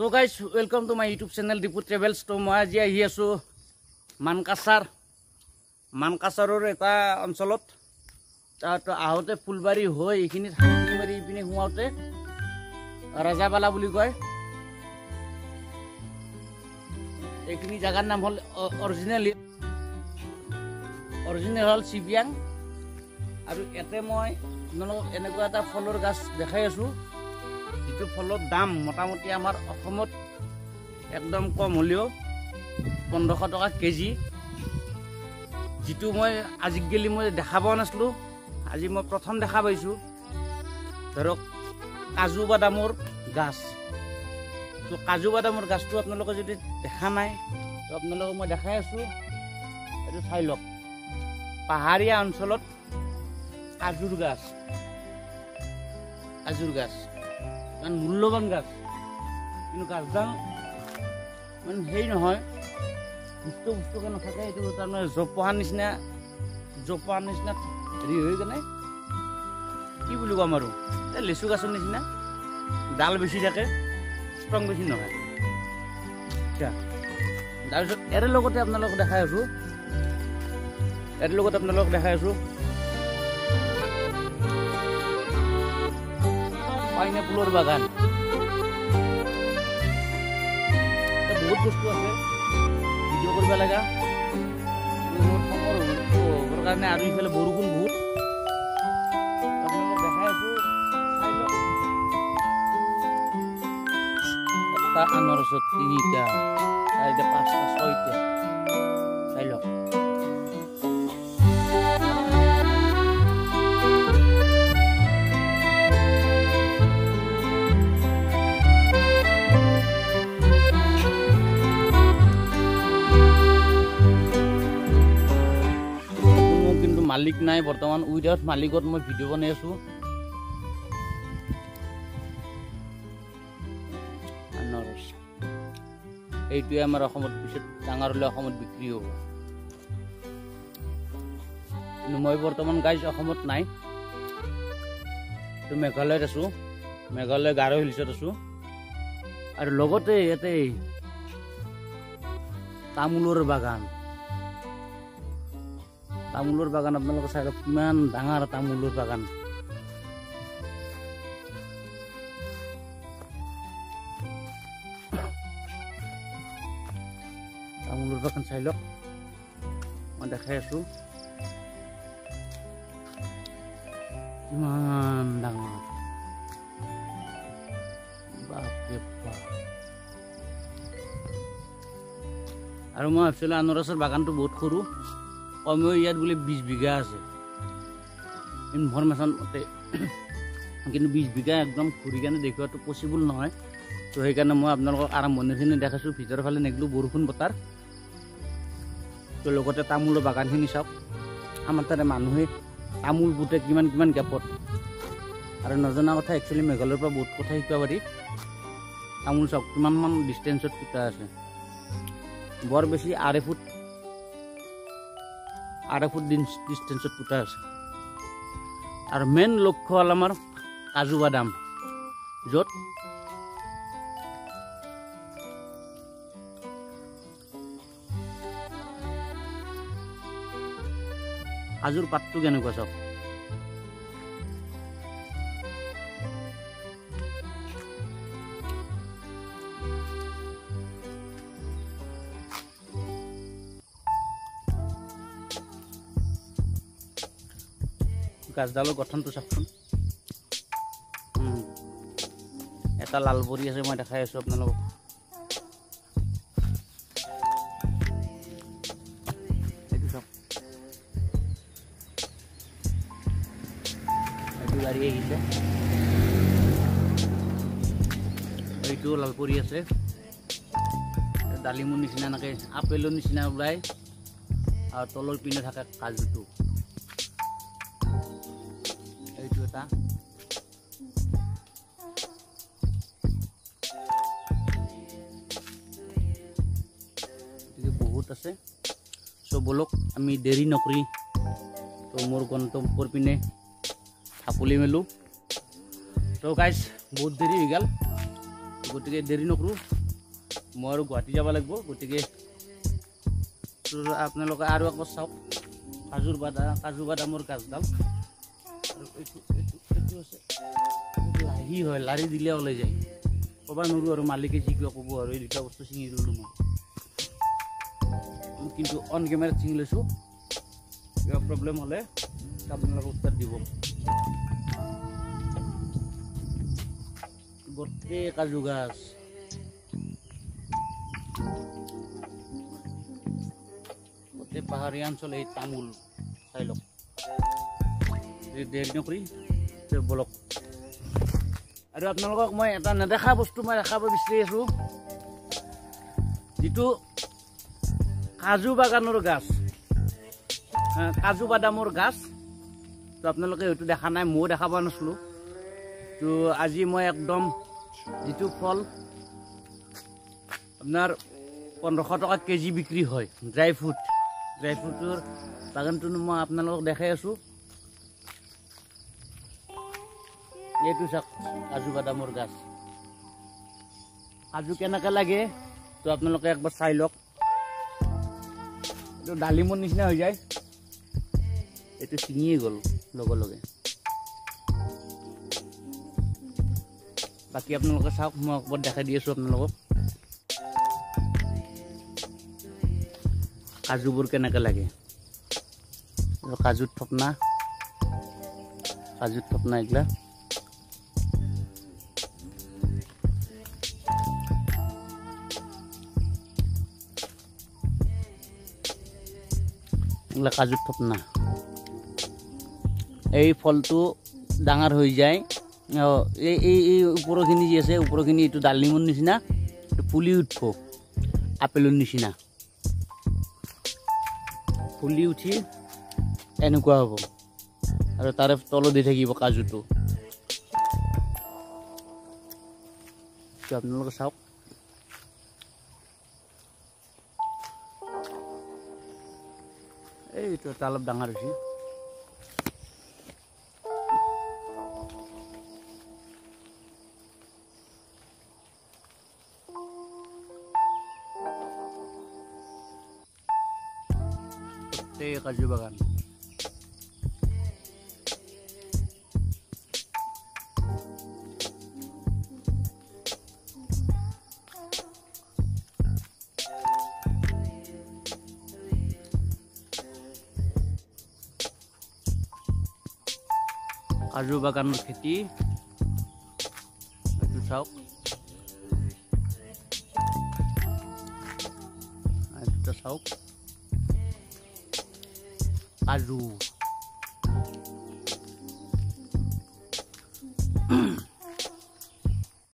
So guys, welcome to my YouTube channel Dipu travels. তো মই আজি আহি আছোঁ মানকাছাৰ, মানকাছাৰৰ এটা অঞ্চলত। তাত আহোঁতে ফুলবাৰী হৈ এইখিনিত হাতীবাৰী ইপিনে সোমাওঁতে ৰাজাবালা বুলি কয় এইখিনি জেগাৰ নাম হ'ল অৰিজিনেল হ'ল চিবিয়াং। আৰু ইয়াতে মই আপোনালোকক এনেকুৱা এটা ফলৰ গাছ দেখাই আছোঁ, যিটো ফলৰ দাম মোটামুটি আমাৰ অসমত একদম কম হ'লেও 1500 টকা কেজি। যিটো মই আজিকালি মই দেখা পোৱা নাছিলোঁ, আজি মই প্ৰথম দেখা পাইছোঁ। ধৰক কাজু বাদামৰ গাছ। তো কাজু বাদামৰ গাছটো আপোনালোকে যদি দেখা নাই, তো আপোনালোকক মই দেখাই আছোঁ, এইটো চাই লওক। পাহাৰীয়া অঞ্চলত কাজুৰ গাছ, কাজুৰ গাছ ইমান মূল্যৱান গাছ, কিন্তু গাছডাল মানে হেৰি নহয়, পুষ্ট পুষ্টকৈ নাথাকে। এইটো তাৰমানে জোপোহাৰ নিচিনা, জোপোহাৰ নিচিনা হেৰি হৈ কেনে কি বুলি ক'ম আৰু, এই লেচু গাছৰ নিচিনা ডাল বেছি থাকে, ষ্ট্ৰং বেছি নহয়। আচ্ছা, তাৰপিছত ইয়াৰে লগতে আপোনালোকক দেখাই আছোঁ, ইয়াৰ লগত আপোনালোকক দেখাই আছোঁ পাইনাপলৰ বাগান। বহুত বস্তু আছে ভিডিঅ' কৰিব লগা, মোৰ সময়ৰ হ'বৰ কাৰণে। আৰু ইফালে বৰষুণ বহুত, আপোনালোকক দেখাই আছোঁ, চাই লওক। এটা আনাৰসত 3টা, 4টা, 5টা, 6টা, চাই লওক। মালিক নাই বৰ্তমান, উইদাউট মালিকত মই ভিডিঅ' বনাই আছোঁ। আনাৰস এইটোৱে আমাৰ অসমত পিছত ডাঙৰ হ'লে অসমত বিক্ৰী হ'ব। কিন্তু মই বৰ্তমান গাইজ অসমত নাই, তো মেঘালয়ত আছোঁ, মেঘালয় গাৰো হিলছত আছোঁ। আৰু লগতে ইয়াতে তামোলৰ বাগান, তামোলৰ বাগান আপোনালোকে চাই লওক, কিমান ডাঙৰ তামোলৰ বাগান। তামোলৰ বাগান চাই লওক, মই দেখাই আছোঁ কিমান ডাঙৰ, বাপৰে বাপ। আৰু মই ভাবিছিলোঁ আনাৰসৰ বাগানটো বহুত সৰু, কমেও ইয়াত বোলে 20 বিঘা আছে ইনফৰমেশ্যন মতে, কিন্তু 20 বিঘা একদম ঘূৰি কেনে দেখুৱাটো পচিবল নহয়। তো সেইকাৰণে মই আপোনালোকক আৰম্ভণিখিনি দেখাইছোঁ, ভিতৰৰ ফালে নেগলোঁ বৰষুণ বতাৰ। তো লগতে তামোলৰ বাগানখিনি চাওক, আমাৰ তাতে মানুহে তামোল পুতে কিমান কিমান গেপত। আৰু নজনা কথা একচুৱেলি মেঘালয়ৰ পৰা বহুত কথা শিকিব পাৰি। তামোল চাওক কিমানমান ডিষ্টেঞ্চত পুতা আছে, বৰ বেছি 2.5 ফুট, 2.5 ফুট ডিষ্টেঞ্চত পুতা আছে। আৰু মেইন লক্ষ্য হ'ল আমাৰ কাজু বাদাম, য'ত কাজুৰ পাতটো কেনেকুৱা চাওক। গাছডালৰ গঠনটো চাওকচোন। এটা লাল পৰি আছে, মই দেখাই আছোঁ আপোনালোকক। এইটো চাওক, এইটো গাড়ী আহিছে, এইটো লাল পৰি আছে, ডালিমৰ নিচিনা এনেকৈ আপেলৰ নিচিনা ওলায়, আৰু তলৰ পিনে থাকে কাজুটো। এইটো এটা বহুত আছে। চ' বলক আমি দেৰি নকৰি তো মোৰ গন্তব্যৰ পিনে থাপলি মেলোঁ। তো গাইজ বহুত দেৰি হৈ গ'ল, গতিকে দেৰি নকৰোঁ, মই আৰু গুৱাহাটী যাব লাগিব। গতিকে আপোনালোকে আৰু একবাৰ চাওক কাজুৰ বাদাম, কাজু বাদামৰ গাছডাল। আৰু এইটো এইটো এইটো আছে লাহি হয়, লাৰি দিলে ওলাই যায়, ক'ব নোৱাৰোঁ আৰু মালিকে যি কিবা ক'ব। আৰু এই দুটা বস্তু ছিঙি ল'লোঁ মই, কিন্তু অন কেমেৰাত ছিঙি লৈছোঁ। কিবা প্ৰব্লেম হ'লে আপোনালোকে উত্তৰ দিব। গোটেই কাজু গাছ, গোটেই পাহাৰীয়া অঞ্চল এই তামোল চাই লওক। দেৰি নকৰি বলক। আৰু আপোনালোকক মই এটা নেদেখা বস্তু মই দেখাব বিচাৰি আছোঁ, যিটো কাজু বাগানৰ গাছ, কাজু বাদামৰ গাছ। তো আপোনালোকে হয়তো দেখা নাই, ময়ো দেখা পোৱা নাছিলোঁ। তো আজি মই একদম যিটো ফল আপোনাৰ 1500 টকা কেজি বিক্ৰী হয়, ড্ৰাই ফ্ৰুট, ড্ৰাই ফ্ৰুটৰ বাগানটো মই আপোনালোকক দেখাই আছোঁ। এইটো চাওক কাজু বাদামৰ গাছ, কাজু কেনেকৈ লাগে তো আপোনালোকে একবাৰ চাই লওক। এইটো ডালিমৰ নিচিনা হৈ যায়, এইটো ছিঙিয়ে গ'ল লগে লগে। বাকী আপোনালোকে চাওক, মই একবাৰ দেখাই দি আছোঁ আপোনালোকক কাজুবোৰ কেনেকৈ লাগে। কাজুৰ থপনা, কাজুৰ থপনা এইগিলা। এইগিলা কাজুৰ থপনা। এই ফলটো ডাঙৰ হৈ যায়, এই এই এই ওপৰখিনি যি আছে ওপৰখিনি এইটো ডালিমৰ নিচিনা ফুলি উঠিব, আপেলৰ নিচিনা ফুলি উঠি এনেকুৱা হ'ব, আৰু তাৰে তলত দি থাকিব কাজুটো। আপোনালোকে চাওক, এইটো এটা অলপ ডাঙৰ হৈছে। গোটেই কাজু বাগান। কাজু বাগানৰ খেতি এইটো চাওক, এইটো চাওক কাজু।